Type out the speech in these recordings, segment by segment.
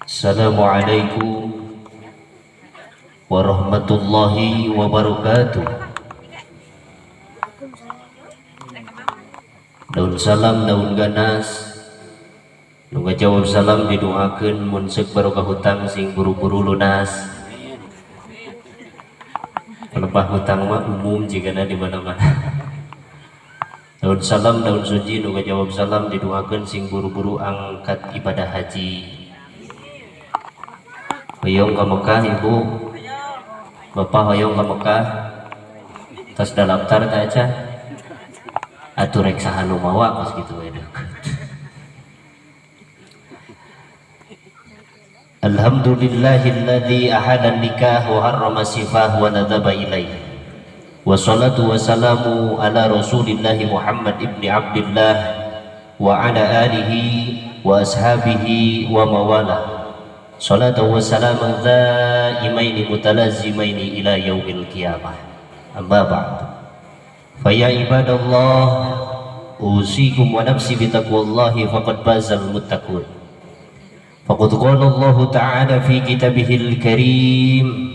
Assalamualaikum warahmatullahi wabarakatuh. Daun salam daun ganas nu ngajawab salam didoakeun mun seuk barokah hutang sing buru-buru lunas. Pelepah hutang mah umum jigana di mana-mana. Daun salam daun suci nu ngajawab salam didoakeun sing buru-buru angkat ibadah haji. Hoyong ka Mekah ibu, bapak hoyong ka Mekah, tos daftar teh aja. Atuh rek saha nu mawa kos kitu we deuk. Alhamdulillahilladzi ahalla nikah wa harrama sifah wa nadhaba ilaihi. Wassalatu wassalamu ala rasulillahi Muhammad ibni Abdillah wa ala alihi wa ashabihi wa mawalah. Salatu wassalamu dhaimaini mutalazimaini ila yaumil qiyamah. Amma ba'du. Fa ya ibadallah, usikum wa nafsi bitaqwallahi faqad fazal muttaqun. Faqad qala Allah ta'ala fi kitabihil karim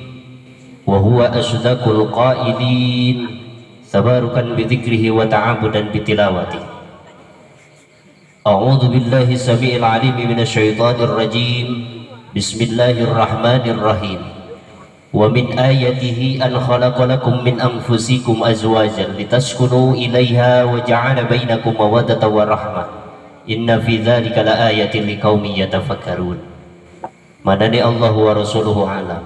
wa huwa asdaqul qailin tabarukan bi dzikrihi wa ta'abudan bi tilawatihi. A'udzu billahi samiil alim minasyaitonir rajim. Bismillahirrahmanirrahim. Wa min ayatihi an khalaqalakum min anfusikum azwajan litaskunu ilaiha wa ja'ala bainakum mawaddatan wa rahmah. Inna fi dzalika laayatin liqaumin yatafakkarun. Madani Allah wa rasuluhu alam.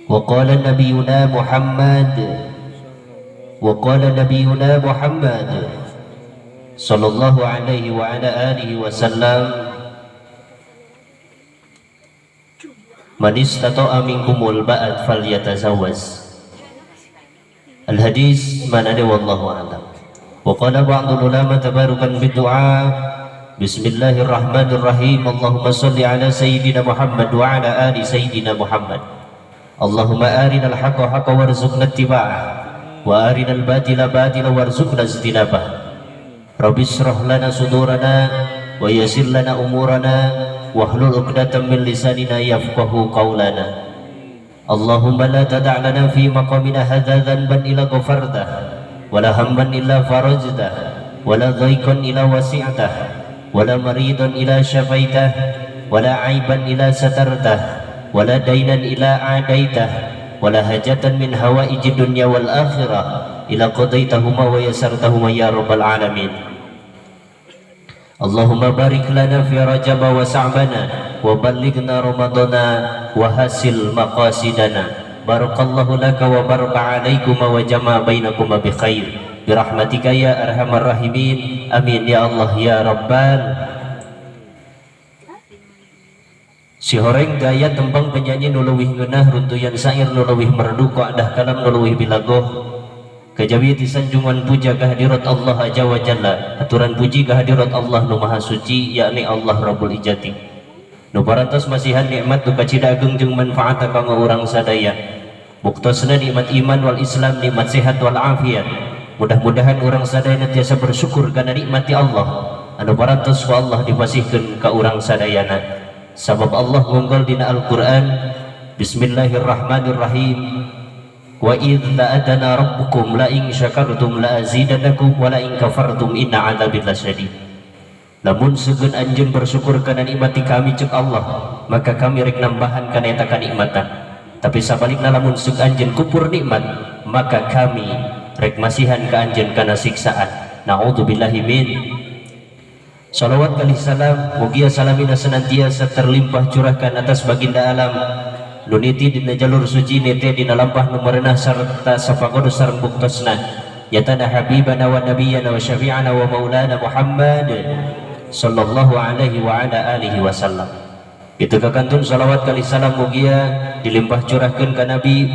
Wa qala nabiyuna Muhammad wa qala nabiyuna Muhammad sallallahu alaihi wa ala alihi wasallam, man istata'a minkumul ba'at falyatazawwaz. Al hadis manane wallahu a'lam. Wa qala ba'dul ulama tabarukan biddu'a. Bismillahirrahmanirrahim. Allahumma salli ala sayyidina Muhammad wa ala ali sayyidina Muhammad. Allahumma arinal haqqa haqqa warzuqna ittiba'ah wa arinal batila batila warzuqna ijtinabah. Rabbi israh lana sudurana wa yassir lana umurana wahlul 'uqdatam min lisanina yafqahu qawlana. Allahumma la tada' lana fi maqamina hadza dhanban illa ghafartah wala hamman illa farajtah wala dhaiqan illa wasi'tah wala maridan illa syafaitah wala 'aiban illa satartah wala dainan illa 'adaitah wala hajatan min hawaijid dunya wal akhirah illa qadaitahuma wa yassartahuma ya rabbal alamin. Allahumma barik lana fi Rajab wa Sa'bana wa ballighna Ramadana wa hasil maqasidana. Barakallahu laka wa baraka alaikuma wa jama'a bainakuma bi khair. Bi rahmatika ya arhamar rahimin. Amin ya Allah ya Rabbal. Si horeng gaya tembang penyanyi nu leuwih ngeunah, runtuyan syair nu leuwih merdu, qadah kalam nu leuwih bilagoh. Kajawi disanjungan puja kehadirat Allah Azza wa Jalla, aturan puji kehadirat Allah nu Maha Suci, yakni Allah Rabbul Izzati. Nu parantos masihan nikmat nu kacida ageng jeung manfaat kanggo urang sadaya. Buktosna nikmat iman wal Islam, nikmat sehat wal afiat. Mudah-mudahan urang sadayana tiasa bersyukur kana nikmati Allah anu parantos ku Allah dipasihkeun ka urang sadayana. Sabab Allah ngonggol dina Al-Qur'an, Bismillahirrahmanirrahim. Wa idh ta'adana rabbukum la in syakartum la azidannakum wa la in kafartum inna adzabi lasyadid. Lamun seugeun anjeun bersyukur kana nikmati kami cek Allah, maka kami rek nambahan kana eta kanikmatan. Tapi sabalikna lamun seug anjeun kupur nikmat, maka kami rek masihan ka anjeun kana siksaan. Na'udzubillahi min. Salawat kali salam mugia salamina senantiasa terlimpah curahkan atas baginda alam nuniti dina jalur suci nete dina lampah nu merenah sarta sapagodo sareng buktosna nyatana habibana wa nabiyana wa syafi'ana wa maulana Muhammad sallallahu alaihi wa ala alihi wasallam. Itu kakantun salawat kali salam mugia dilimpah curahkeun ka nabi,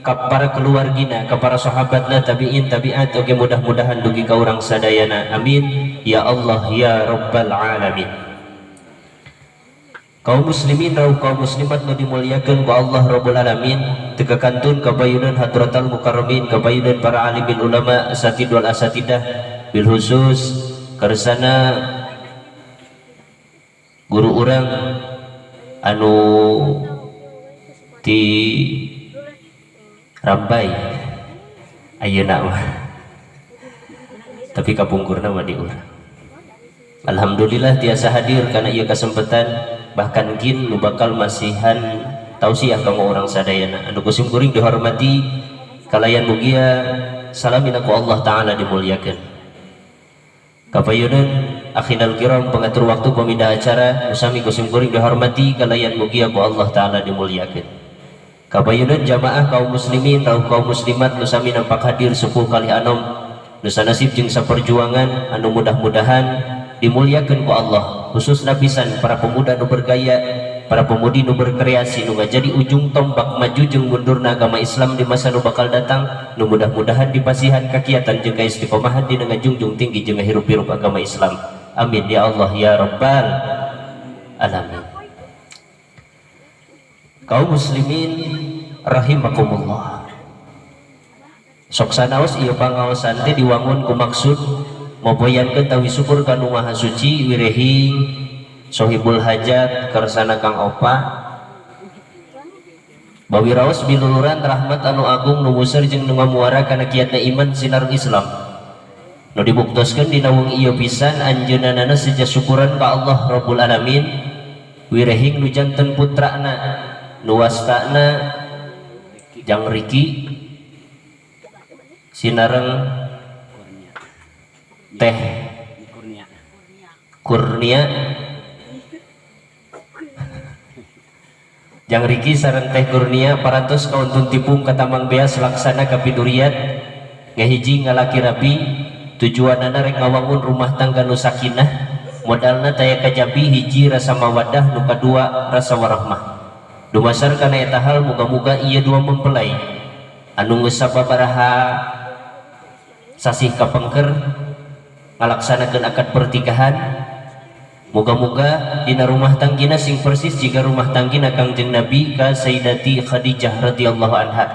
ka para keluargina, ka para sahabatna, tabi'in tabi'at, oge mudah-mudahan dugi ka urang sadayana. Amin ya Allah ya rabbal alamin. Kaum muslimin rauh kaum muslimat nu dimuliakeun ku Allah Rabbul Alamin, teu kakantun kabayunan hadratal mukarramin, kabayunan para alimin ulama, asatid wal asatidah, bil khusus kersana Guru urang anu ti Rambai ayeuna mah tapi kapungkurna mah di urang. Alhamdulillah tiasa hadir karena ieu kesempatan bahkan gin nu bakal masihan tausiah kanggo urang sadayana anu kusim kuring dihormati kalayan mugia salamina ku Allah Ta'ala dimuliakeun. Kapayunan akhinal kiram pengatur waktu pemindah acara sami kusim kuring dihormati kalayan mugia ku Allah Ta'ala dimuliakeun. Kapayunan jamaah kaum muslimin rauh kaum muslimat nu sami nampak hadir sepuh kalih anom nu sanasib jeung saperjuangan anu mudah-mudahan dimuliakeun ku Allah, khususna pisan para pemuda nu bergaya, para pemudi nu berkreasi nu ngajadi ujung tombak maju jeung mundurna agama Islam di masa nu bakal datang, nu mudah-mudahan dipasihan kakiatan jeung kaistiqomahan dina ngajungjung tinggi jeung ngahirup-hirup agama Islam. Amin ya Allah ya Rabbal alamin. Kaum muslimin rahimakumullah. Sok sanaos ieu pangaosan teh diwangun ku maksud moboyankeun tawi syukur ka Nu Maha Suci wirehing sohibul hajat kersana Kang Opa bawi raos biluluran rahmat anu agung nu muser jeung nu ngamuara kana kiatna iman sinareng Islam nu dibuktoskeun dina wengi ieu pisan anjeunna seja syukuran ka Allah Rabbul Alamin wirehing nu janten putrana nu wastana Jang Riki sinareng Teh Kurnia Jang Riki sareng Teh Kurnia parantos kauntun tipung katamang beas laksana kapiduriat ngahiji ngalaki rabi tujuanana rek ngawangun rumah tangga nu sakinah modalna taya kajabi hiji rasa mawaddah nu kadua rasa warahmah. Dumasar kana eta hal muga-muga ieu dua mempelai anu geus sababaraha sasih kapengker ngalaksanakeun akad pernikahan muga-muga dina rumah tanggina sing persis jika rumah tanggina Kangjeng Nabi ka Sayyidati Khadijah radhiyallahu anha,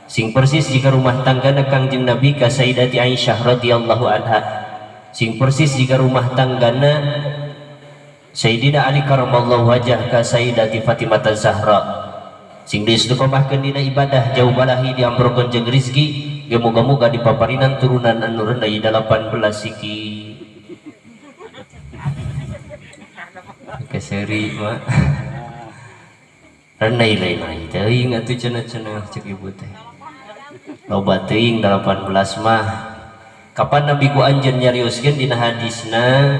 sing persis jika rumah tanggana Kangjeng Nabi ka Sayyidati Aisyah radhiyallahu anha, sing persis jika rumah tanggana Sayyidina Ali karamallahu wajah ka Sayyidati Fatimah Zahra, sing diistiqomahkeun dina ibadah jauh balahi diamprokeun jeung rezeki ge muga-muga dipaparinan turunan anu rendah 18 siki. Keseri mah rendah lain teuing atuh cenah-cenah cek ibu teh loba teuing 18 mah. Kapan Nabi ku anjeun nyarioskeun dina hadisna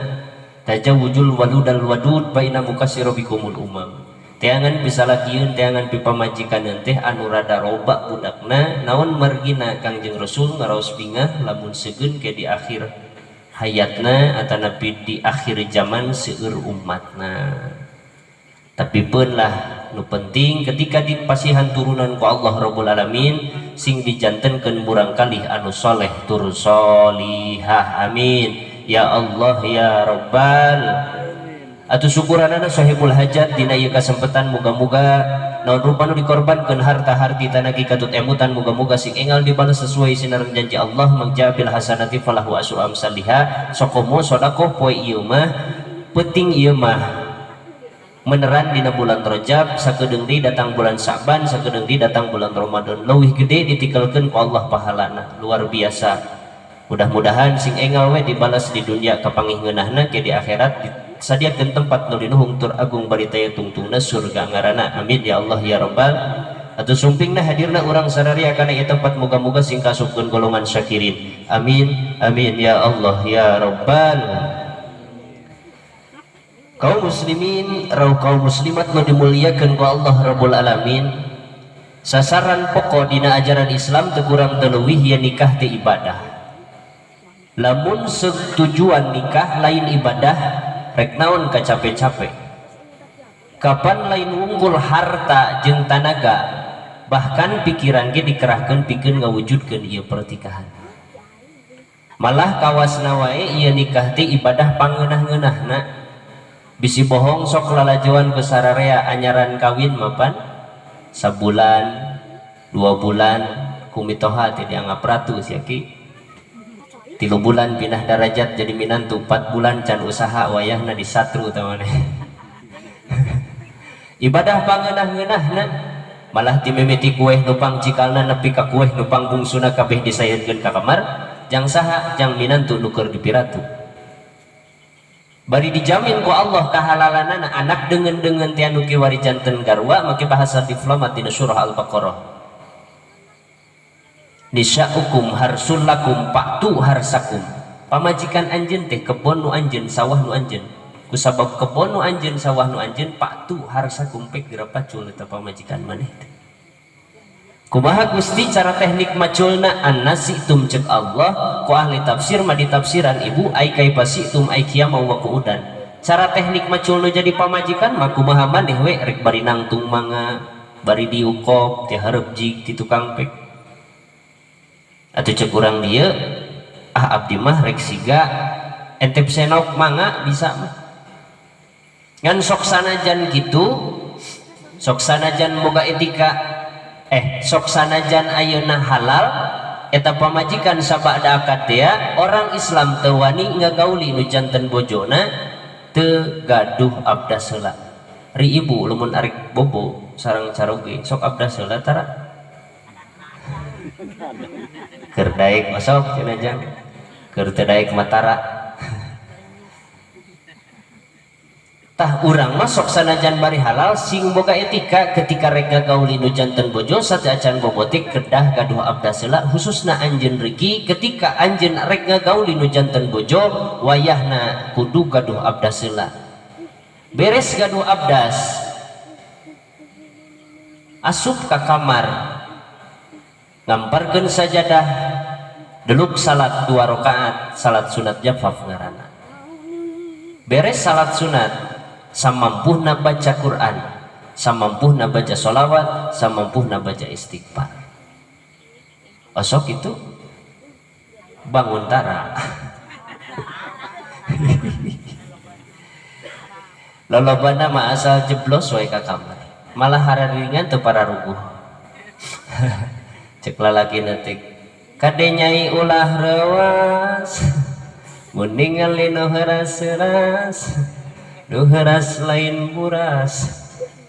tajawujul waludal wadud baina mukasiru bikumul umam, teangan pisalakieun teangan pipamajikan teh anu rada roba budakna naon margina Kangjeng Rasul ngaraos bingah lamun seugeun ke di akhir hayatna atanapi di akhir zaman seueur umatna. Tapi pun lah nu penting ketika dipasihan turunan ku Allah Rabbul Alamin sing dijantenkeun murangkalih anu soleh tur solihah. Amin ya Allah ya Rabbal. Atuh syukuranana sahibul hajat dina ieu kasempatan muga-muga naon rupa nu dikorbankeun harta harti tanagi katut emutan muga-muga sing engal dibalas sesuai sinareng janji Allah mangjabil hasanati falahu asyru amsalihha. Sokomo sedekah poe ieu mah penting ieu mah meneran dina bulan Rajab sakedeung deui datang bulan Sa'ban sakedeung deui datang bulan Ramadan leuwih gede ditikelkeun ku Allah pahalana luar biasa. Mudah-mudahan sing engal we dibalas di dunia kapanggih ngeunahna ke di akhirat sadiakeun tempat nu dinuhung tur agung bari taya tungtungna surga ngaranna. Amin ya Allah ya Rabbal. Atuh sumpingna hadirna urang sararia kana ieu tempat muga-muga sing kasupkeun golongan syakirin. Amin amin ya Allah ya Rabbal. Kaum muslimin rau kaum muslimat nu dimuliakeun ku Allah Rabbul Alamin, sasaran pokok dina ajaran Islam teu kurang teu leuwih ye nikah teh ibadah. Lamun setujuan nikah lain ibadah rek naon kacape-cape. Kapan lain wungkul harta jeung tanaga bahkan pikiran ge dikerahkeun pikeun ngawujudkeun ieu pernikahan. Malah kawasna wae ieu nikah teh ibadah pangeunah-ngeunahna. Bisi bohong sok lalajoan ku sararea anyaran kawin mapan sabulan 2 bulan kumitoha teh dianggap ratu sia ki. 3 bulan pindah derajat jadi minantu, 4 bulan can usaha wayahna disatru teh maneh. Ibadah pangeunah-ngeunahna malah ti mimiti kueh nu pangcikalna nepi ka kueh nu pangbungsuna kabeh disayeunkeun ka kamar jang saha jang minantu nu keur dipiratu. Bari dijamin ku Allah kahalalanana anak deungeun-deungeun teh anu kiwari janten garwa make bahasa diplomat dina surah Al-Baqarah. Nisa'ukum harsul lakum fa'tu harsakum. Pamajikan anjeun teh kebon nu anjeun sawah nu anjeun. Kusabab kebon nu anjeun sawah nu anjeun fa'tu harsakum pek geura pacul eta pamajikan maneh teh. Kumaha Gusti cara teknik maculna annasitum cek Allah ku ahli tafsir mah ditafsiran ibu ai kaifa situm ai qiyama wa qu'udan. Cara teknik maculna jadi pamajikan mah kumaha maneh we rek bari nangtung manga bari diukop ti hareup jig ti tukang pek. Atuh cek urang dieu ah abdi mah rek siga entep senok manga bisa mah. Ngan sok sanajan kitu sok sanajan boga etika sok sanajan ayeuna halal eta pamajikan sabada akad teh orang Islam teu wani ngagauli nu janten bojona teu gaduh abdas heula. Ri ibu lamun arek bobo sareng caroge sok abdas heula tara. Keur daek masok cenah jang. Keur teu daek matara. Tah urang mah sok sanajan bari halal sing boga etika ketika rek ngagauli nu janten bojo sateuacan bobotik kedah gaduh abdas heula khususna anjeun riki ketika anjeun rek ngagauli nu janten bojo wayahna kudu gaduh abdas heula. Beres gaduh abdas asup ka kamar ngamparkeun sajadah deluk salat 2 rakaat salat sunat jafaf ngaranna. Beres salat sunat samampuhna baca Quran, samampuhna baca sholawat, samampuhna baca istighfar. Osok itu bangun tara. Lolobana mah asal jeblos wae ka kamar. Malah hararingan teu pararuguh. Cek lalakina teh kade nyai ulah reuas, mun ningali nu heuras-heuras. Nu heuras lain buras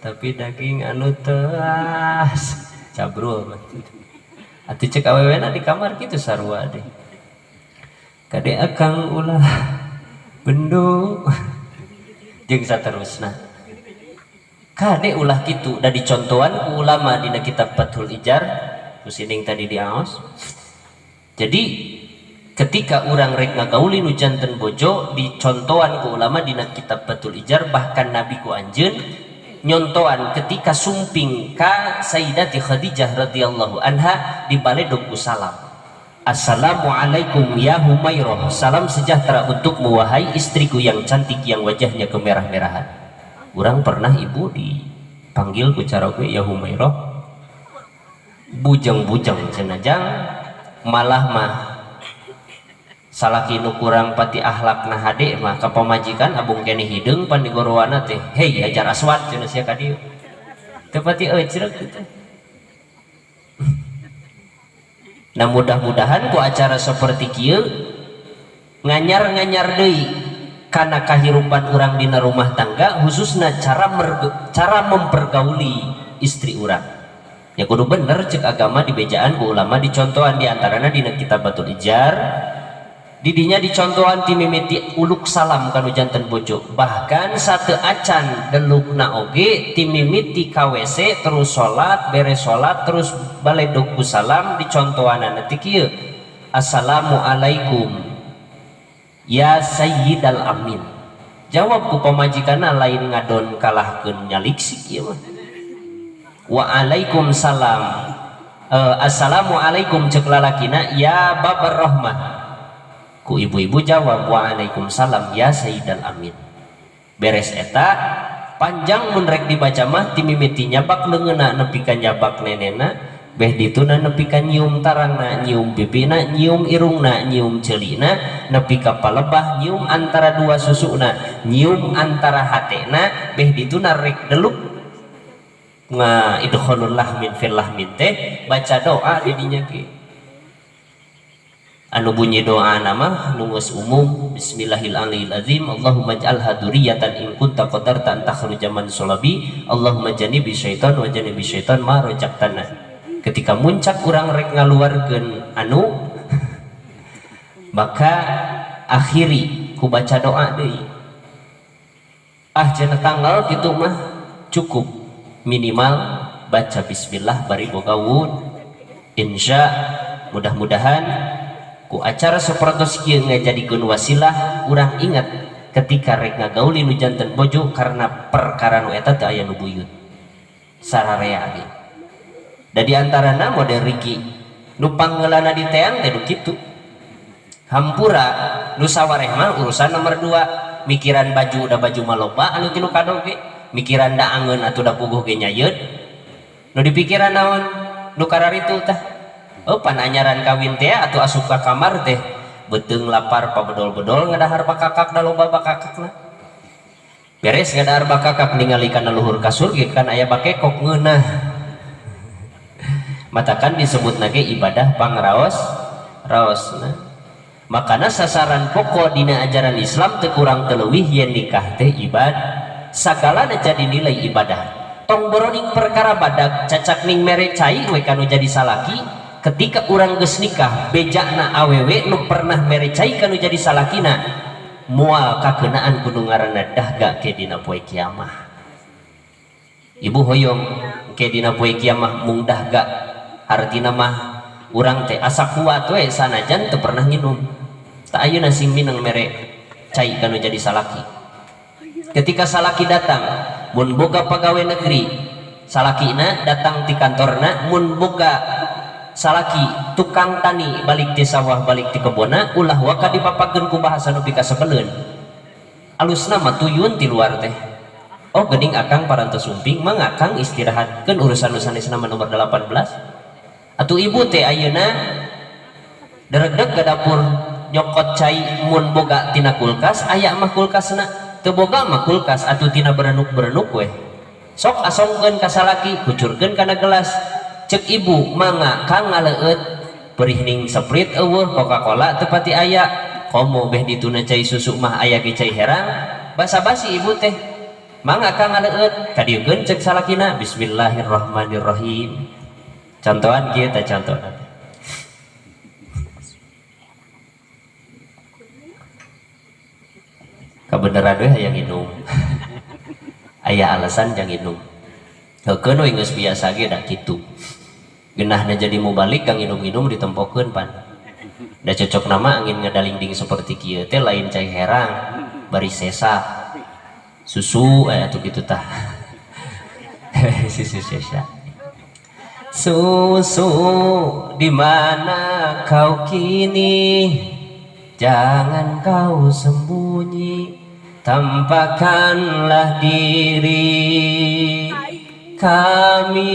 tapi daging anu teas cabrul. Atuh cek awewena di kamar kitu sarua deh. Kade akang ulah bendu jeung saterusna. Kade ulah kitu da dicontohan ku ulama dina kitab Fathul Ijar ku sining tadi diaos. Jadi ketika urang rek ngagauli nu janten bojo dicontohan ku ulama dina kitab Fathul Ijar bahkan nabi ku anjeun nyontoan ketika sumping ka Sayyidati Khadijah radhiyallahu anha dibaledog ku salam. Assalamualaikum ya Humairah, salam sejahtera untukmu wahai istriku yang cantik yang wajahnya kemerah-merahan. Urang pernah ibu dipanggil ku caroge ya Humairah, bujang-bujang cenajang malah mah salaki nu kurang pati akhlakna hade mah ka pamajikan abung keneh hideung pan digorowana teh hei hajar aswad cenah sia ka dieu teu pati eucreuk kitu. Nah mudah-mudahan ku acara seperti kieu nganyar-nganyar deui kana kahirupan urang dina rumah tangga khususna cara mempergauli istri urang. Ya kudu bener cek agama dibejaan ku ulama dicontohan diantarana dina kitab Fathul Ijar didinya dicontohan ti mimiti uluk salam kanu janten bojo bahkan satu acan delukna oge ti mimiti ka WC terus salat beres salat terus baledog ku salam dicontohanana ti kieu assalamualaikum ya sayyidal amin. Jawab ku pamajikanna lain ngadon kalahkeun nyaliksik ieu mah. Waalaikumsalam. Assalamualaikum cek lalakina ya babar rahmah. Ku ibu-ibu jawab waalaikumsalam ya sayyidal amin. Beres eta panjang mun rek dibaca mah ti mimiti nyabak leungeunna nepi ka nyabak nenena beh dituna nepi ka nyium tarangna nyium pipina nyium irungna nyium ceulina nepi ka palebah nyium antara dua susuna nyium antara hatena beh dituna rek deluk nga idkholul lahmin fil lahmin teh baca doa didinya ge. Anu bunyi doa nama nu geus umum bismillahirrahmanirrahim Allahumma ij'alha dzurriyyatan in kunta qadarta an takhruja man sulabi Allahumma janibi syaitan wa janibi syaitan ma razaqtana. Ketika muncak urang rek ngaluarkeun anu maka akhiri ku baca doa deui. Ah cenah tanggal kitu mah cukup minimal baca bismillah bari boga wud. Insya mudah-mudahan ku acara sapertos kieu ngajadikeun wasilah urang ingat ketika rek ngagauli nu janten bojo karena perkara nu eta teu aya nu buyut sararea ge. Da di antarana model Riki nu panggeulana di teang teh nu kitu. Hampura nu sawareh mah urusan nomor 2, mikiran baju da baju mah loba anu tilu kado ge, mikiran da angeun atuh da puguh ge nyayeun. Nu dipikiran naon? Nu kararitu tah. Oh pananyaran kawin teh atuh asup ka kamar teh beuteung lapar pabedol-bedol ngadahar bakakak da loba bakakakna. Beres ngadahar bakakak ningali kana luhur kasur ge kan aya bakekok ngeunah. Matakan disebutna ge ibadah pangraos raosna. Makana sasaran pokok dina ajaran Islam teu kurang teu leuwih yen nikah teh ibadah. Sagalana jadi nilai ibadah. Tong boroning perkara badag cacak ning mere cai we kanu jadi salaki. Ketika urang geus nikah bejana awewe nu pernah mere cai kanu jadi salakina moal kakeunaan kudu ngaranna dahga ke dina poe kiamah. Ibu hoyong ke dina poe kiamah mung dahga hartina mah urang teh asa kuat we sanajan teu pernah nginum. Tak ayeuna sing mineng mere cai kanu jadi salaki. Ketika salaki datang mun boga pagawe negeri salakina datang ti kantorna, mun boga salaki tukang tani balik ti sawah balik ti kebona ulah waka dipapakeun ku bahasa nu pikasebeleun. Alusna mah tuyun ti luar teh. Oh geuning akang parantos sumping mah akang istirahatkeun urusan nu sanesna mah nomor 18. Atuh ibu teh ayeuna deregdeg ka dapur nyokot cai mun boga tina kulkas aya mah kulkasna teu boga mah kulkas atuh tina berenuk-berenuk weh. Sok asongkeun ka salaki kucurkeun kana gelas. Cek ibu mangga kang ngaleueut perih ning Sprite eueuh Coca-Cola teu pati aya komo beh dituna cai susu mah aya ge cai herang basa-basi ibu teh mangga kang ngaleueut kadieukeun cek salakina bismillahirrahmanirrahim. Contohan kieu teh contohna kabeneran we hayang nginum aya alasan jang nginum heukeun we geus biasa ge da kitu. Genahna jadi mubalik kang nginum-nginum ditempokeun pan. Da cocok nama angin ngadalingding seperti kieu teh lain cai herang bari sesa susu atuh kitu tah. Susu sesa. Susu di mana kau kini? Jangan kau sembunyi, tampakkanlah diri. Kami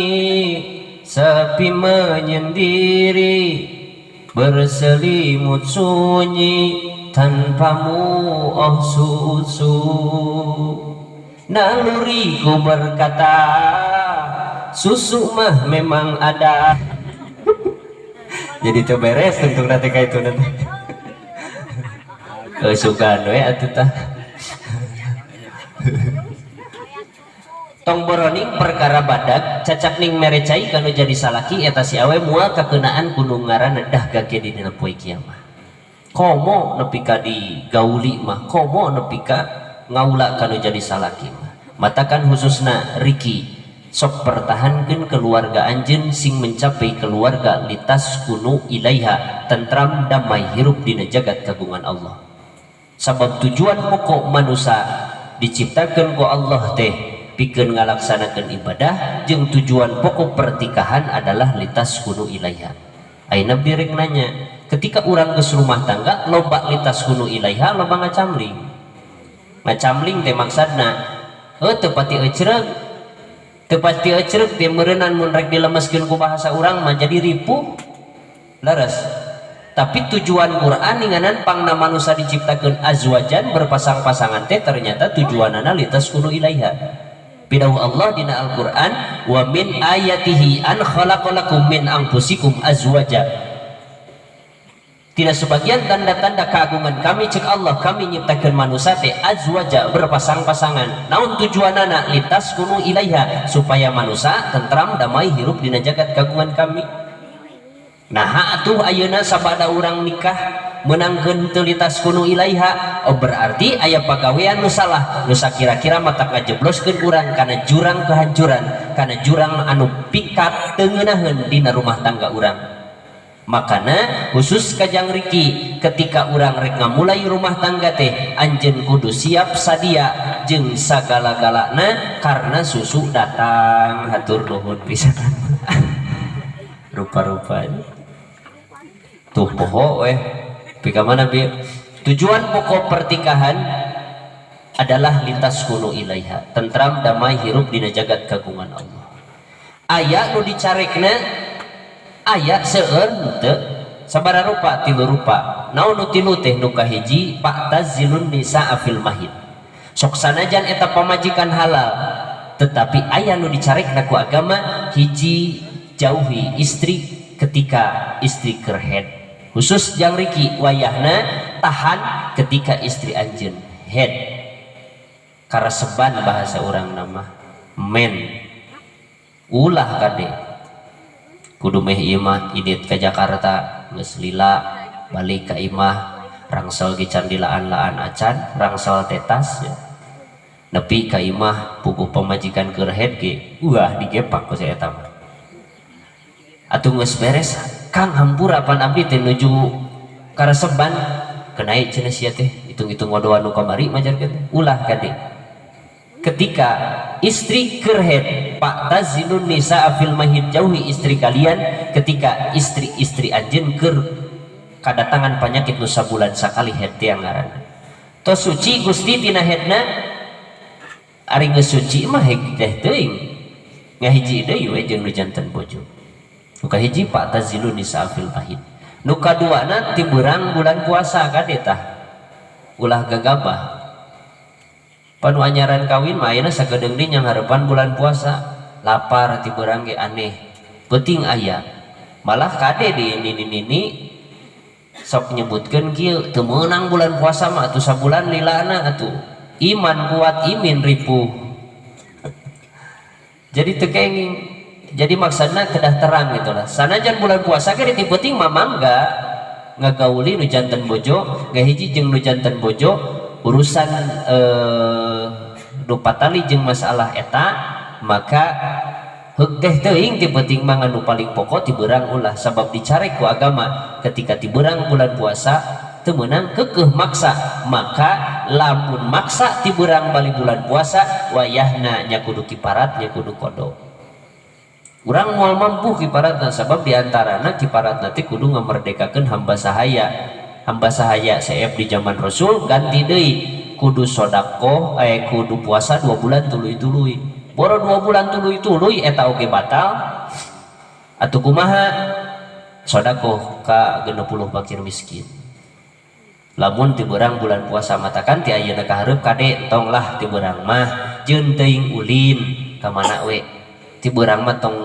sepi menyendiri, berselimut sunyi tanpamu oh susu. Naluriku berkata susu mah memang ada. Jadi teu beres tentu nanti ka itu nanti. Sugan we atuh tah. Tong boroning perkara badag cacak ning mere cai kanu jadi salaki eta si awe moal kakeunaan kudu ngaranna dahga ke dina poe kiamah. Komo nepi ka digauli mah, komo nepi ka ngaula kanu jadi salaki mah. Matakan khususna Riki sok pertahankeun keluarga anjeun sing mencapai keluarga litas kunu ilaiha tentram damai hirup dina jagat kagungan Allah. Sabab tujuan pokok manusia diciptakeun ku Allah teh pikeun ngalaksanakeun ibadah jeung tujuan pokok pertikahan adalah litas kunu ilaiha. Ayeuna direk nanya, ketika urang geus rumah tangga loba litas kunu ilaiha loba ngacamling. Ngacamling teh maksudna heuh teu pati ecreug. Teu pati ecreug teh meureunnan mun rek dilemeskeun ku bahasa urang mah jadi ripuh. Leres. Tapi tujuan Quran ninganan pangna manusia diciptakeun azwajan berpasang-pasangan teh ternyata tujuanana litas kunu ilaiha. Pidawuh Allah dina Al-Qur'an wa min ayatihi an khalaqalakum min anfusikum azwaja. Tidak sebagian tanda-tanda keagungan kami cek Allah, kami nyiptakeun manusia teh azwaja, berpasang-pasangan. Naon tujuanana? Litaskunu ilaiha, supaya manusia tentram damai hirup dina jagat kagungan kami. Nah, atuh ayeuna sabada urang nikah menangkeun teu litaskunu ilaiha, oh berarti aya pagawean nu salah, nu sakira-kira matak ngajebloskeun urang kana jurang kehancuran, kana jurang anu pikat teu ngeunaheun dina rumah tangga urang. Makana khusus kajang Riki, ketika urang rek ngamulai rumah tangga teh anjeun kudu siap sadia jeung sagala-galana karena susu datang. Hatur nuhun pisan. Rupa-rupa tuh poho weh pika mana bi. Tujuan pokok pernikahan adalah litaskunu ilaiha, tentram damai hirup dina jagat kagungan Allah. Aya nu dicarekna, aya seueur henteu sabaraha rupa, tilu rupa. Naon nu tilu teh? Nu kahiji, fa'tazilun nisaa fil mahid. Sok sanajan eta pamajikan halal, tetapi aya nu dicarekna ku agama. Hiji, jauhi istri ketika istri keur haid. Khusus jang Riki, wayahna tahan ketika istri anjeun haid, karaseban bahasa urang nama men. Ulah kade kudu meh ieu mah indit ka Jakarta geus lila, balik ka imah rangsel ge can dilaan-laan acan, rangsel tetas ya. Nepi ka imah puguh pamajikan keur haid ge uah digepak ku si eta mah. Atuh geus beres, Kang, hampura, pan abdi teh nuju karaseban kenai cenah sia teh, hitung-hitung wadoan nu kamari majarkeun. Ulah kade ketika istri keur haid. Fa'tazilun nisa fil mahid, jauhi istri kalian ketika istri-istri anjeun keur kadatangan penyakit nu sabulan sakali haid teh ngaranna. Tos suci Gusti tina haidna, ari geus suci mah haid teh teuing ngahiji deui we jeung nu janten bojo. Nu kahiji, fa'tazilun nisa fil mahid. Nu kaduana, ti beurang bulan puasa kade tah ulah gagabah. Panu anyaran kawin mah ayeuna sakedeung deui nyanghareupan bulan puasa, lapar ti beurang ge aneh, peuting aya malah kade di nini-nini sok nyebutkeun kieu, teu meunang bulan puasa mah atuh sabulan lilana atuh, iman kuat imin ripuh. Jadi teu kenging. Jadi maksudna kedah terang gitulah, sanajan bulan puasa ge di peuting mah mangga ngagauli nu janten bojo. Ngahiji jeung nu janten bojo urusan nu patali jeung masalah eta, maka heuk teh teuing ti peuting mah. Nu paling pokok, ti beurang ulah, sabab dicarek ku agama ketika ti beurang bulan puasa teu meunang keukeuh maksa. Maka lamun maksa ti beurang bali bulan puasa, wayahna nya kudu kiparat, nya kudu qada. Urang moal mampu kiparatna, sabab diantarana kiparatna teh kudu ngamerdekakeun hamba sahaya. Hamba sahaya seep di zaman Rasul, ganti deui kudu sodakoh, kudu puasa 2 bulan tuluy-tuluy. Boro 2 bulan tuluy-tuluy eta oge batal. Atuh kumaha? Sodakoh ka 60 fakir miskin lamun ti beurang bulan puasa. Matakan ti ayeuna ka hareup kade entong lah ti beurang mah, jeung teuing ulin ka mana we. Ti beurang mah tong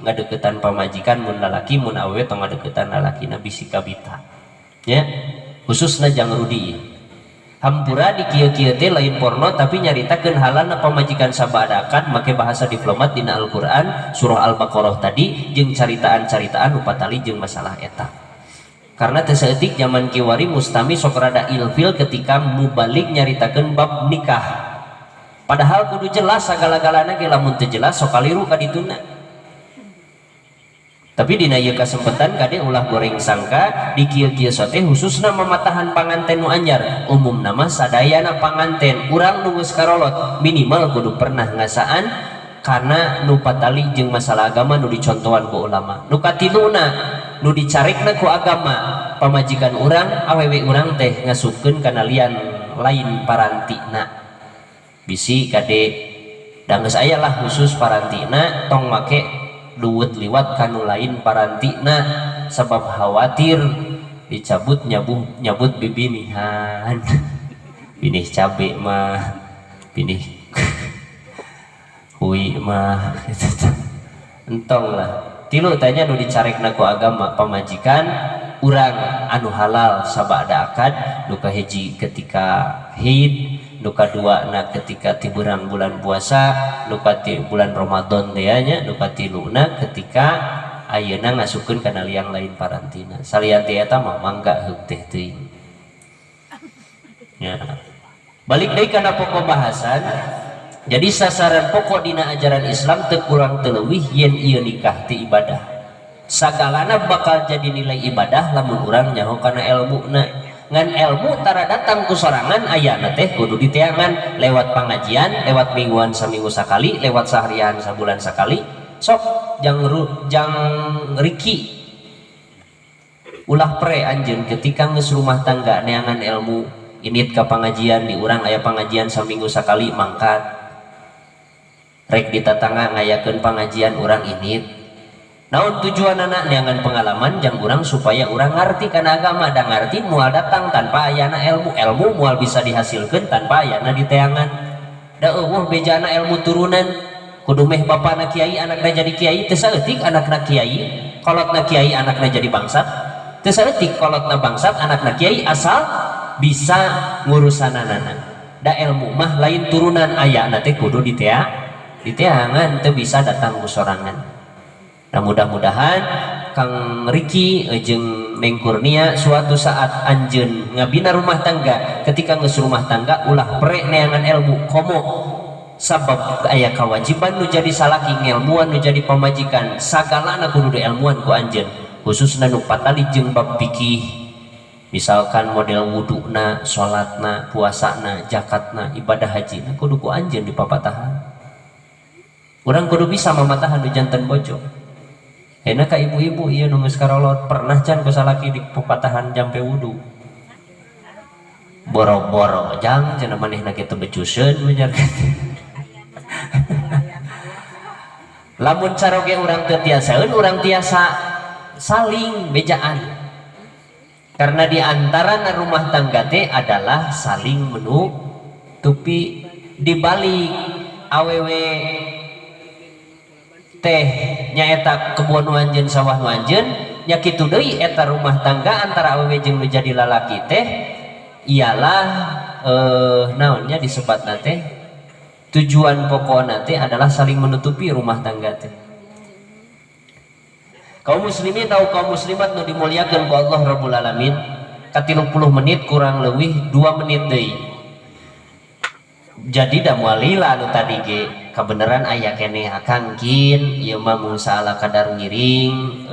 ngadeukeutan pamajikan mun lalaki, mun awewe tong ngadeukeutan lalakina, bisi kabita nya. Khususna jang Rudi, hampura di kieu-kieu teh lain porno, tapi nyaritakeun halalna pamajikan sabadakan make bahasa diplomat dina Al-Qur'an surah Al-Baqarah tadi jeung caritaan-caritaan nu patali jeung masalah eta. Karena teu saeutik zaman kiwari mustami sok rada ilfil ketika mubalik nyaritakeun bab nikah, padahal kudu jelas sagala-galana ge. Lamun teu jelas sok kaliru ka dituna. Tapi dina ieu kasempatan kade ulah goreng sangka di kieu-kieu sote khususna mamatahan panganten nu anyar. Umumna mah sadayana panganten urang nu geus karolot minimal kudu pernah ngasaan karena nu patali jeung masalah agama nu dicontohan ku ulama. Nu katiluna nu dicarekna ku agama, pamajikan urang awewe urang teh ngasupkeun kana lian lain parantina. Bisi kade da geus aya lah khusus parantina, tong make duit liwat kanu lain parantina, sebab khawatir dicabut nyabut bibinihan, binih cabe mah, binih hui mah gitu. Entong lah. Tilu tanya nu dicarekna ku agama, pamajikan urang anu halal sabada akad nu kahiji ketika haid, nu kaduana ketika tiburang bulan puasa, nu bulan Ramadan teh nya, nu katiluna ketika ayeuna ngasupkeun kana liang lain parantina. Salian ti eta mah mangga heug teh teuing. Ya. Balik deui kana pokok bahasan. Jadi sasaran pokok dina ajaran Islam teu kurang teu leuwih yen ieu nikah ti ibadah. Sagalana bakal jadi nilai ibadah lamun urang nyaho kana elmuna. Ngan elmu tara datang ku sorangan ayana teh kudu diteangan lewat pengajian, lewat mingguan saminggu sakali, lewat seharian sabulan sakali. Sok jang riki ulah pre anjeun ketika geus rumah tangga neangan ilmu init ka pengajian di urang aya pengajian saminggu sakali mangkat rek di tatangga ngayakeun pengajian urang init. Naon tujuanana neangan pengalaman jang urang supaya urang ngarti kana agama, da ngarti moal datang tanpa ayana ilmu, ilmu moal bisa dihasilkeun tanpa ayana diteangan. Da eueuh bejana ilmu turunan kudu meh bapana kiai anakna jadi kiai, teu saeutik anakna kiai, kolotna kiai anakna jadi bangsat, teu saeutik kolotna bangsat anakna kiai asal bisa ngurusananana. Da ilmu mah lain turunan ayana teh kudu diteangan, teu bisa datang ku sorangan. Nah mudah-mudahan Kang Riki jeung Neng Kurnia suatu saat anjeun ngabina rumah tangga, ketika geus rumah tangga ulah pre neangan ilmu komo sabab aya kewajiban nu jadi salaki ngelmuan nu jadi pamajikan sagalana kudu dielmuan ku anjeun, khususna nu patali jeung bab fikih, misalkan model wuduna, salatna, puasana, zakatna, ibadah hajina kudu ku anjeun dipapatahan. Urang kudu bisa mamatahan nu janten bojo. Enak ka ibu-ibu ieu nu geus karolot pernah can ku salaki di pepatahan jampe wudu. Boro-boro jang cenah manehna kitu becuseun ujar. Lamun caroge urang teu tiasaeun urang tiasa saling bejaan. Karena di antara rumah tangga teh adalah saling menutupi. Di balik awewe teh nyaeta kebun nu anjeun sawah nu anjeun nya kitu deui eta rumah tangga antara awewe jeung nu jadi lalaki teh ialah naonnya disebatna teh tujuan pokokna teh adalah saling menutupi rumah tangga teh. Kaum muslimin atau kaum muslimat nu dimuliakeun ku Allah Rabbul Alamin, ka 30 menit kurang leuwih 2 menit deui. Jadi da moal lila nu tadi ge kabeneran aya keneh akang kin ieu mah mung salah kadar ngiring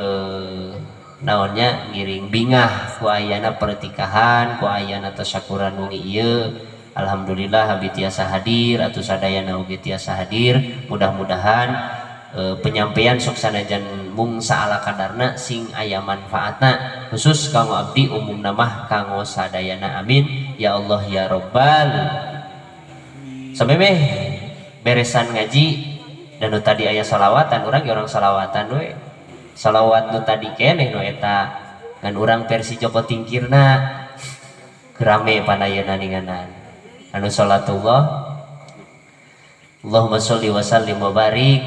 naonnya ngiring bingah ku ayana pertikahan ku ayana tasyakuran wengi ieu. Alhamdulillah abi tiasa hadir atuh sadayana oge tiasa hadir. Mudah-mudahan penyampaian sok sanajan mung saala kadarna sing aya manfaatna khusus kanggo abdi umumna mah kanggo sadayana, amin ya Allah ya Rabbal. Sampai meh beresan ngaji dan nu tadi aya salawatan urang ge urang salawatan we. Salawat nu tadi keneh nu eta ngan urang versi Joko Tingkirna kerame panayeuna ninganan anu salatullah. Allahumma sholli wa sallim wa barik.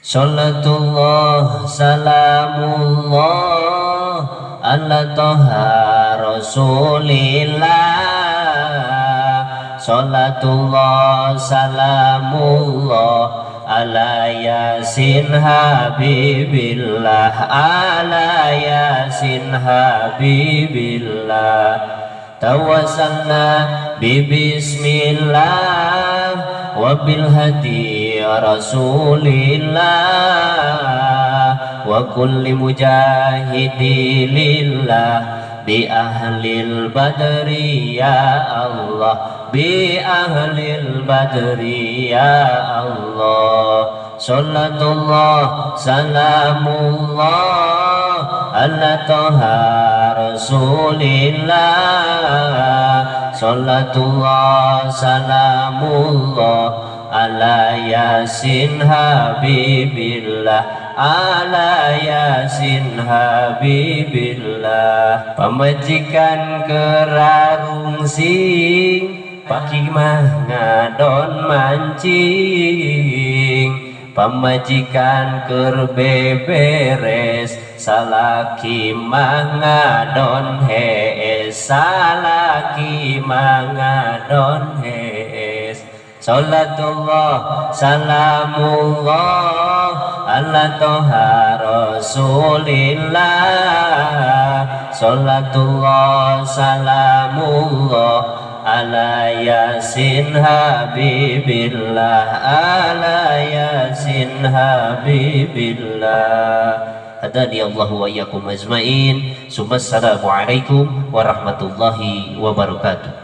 Salatullah salamullah ala toha rasulillah. Salatullah salamullah ala yasin habibillah, ala yasin habibillah. Tawassalna bi bismillah wa bil hadi rasulillah wa kulli mujahidi lillah bi ahlil badri ya Allah, bi ahlil badri ya Allah. Salatullah salamullah ala toha rasulillah. Salatullah salamullah ala yasin habibillah, ala yasin habibillah. Pamajikan kerarungsing paki mah ngadon mancing, pamajikan keur beberes Salaki mah ngadon hees, salaki mah ngadon hees. Salatullah salamullah ala toha rasulillah. Salatullah salamullah ala yasin habibillah, ala yasin habibillah. Hadani Allah wa iyyakum ajmain. Assalamualaikum warahmatullahi wabarakatuh.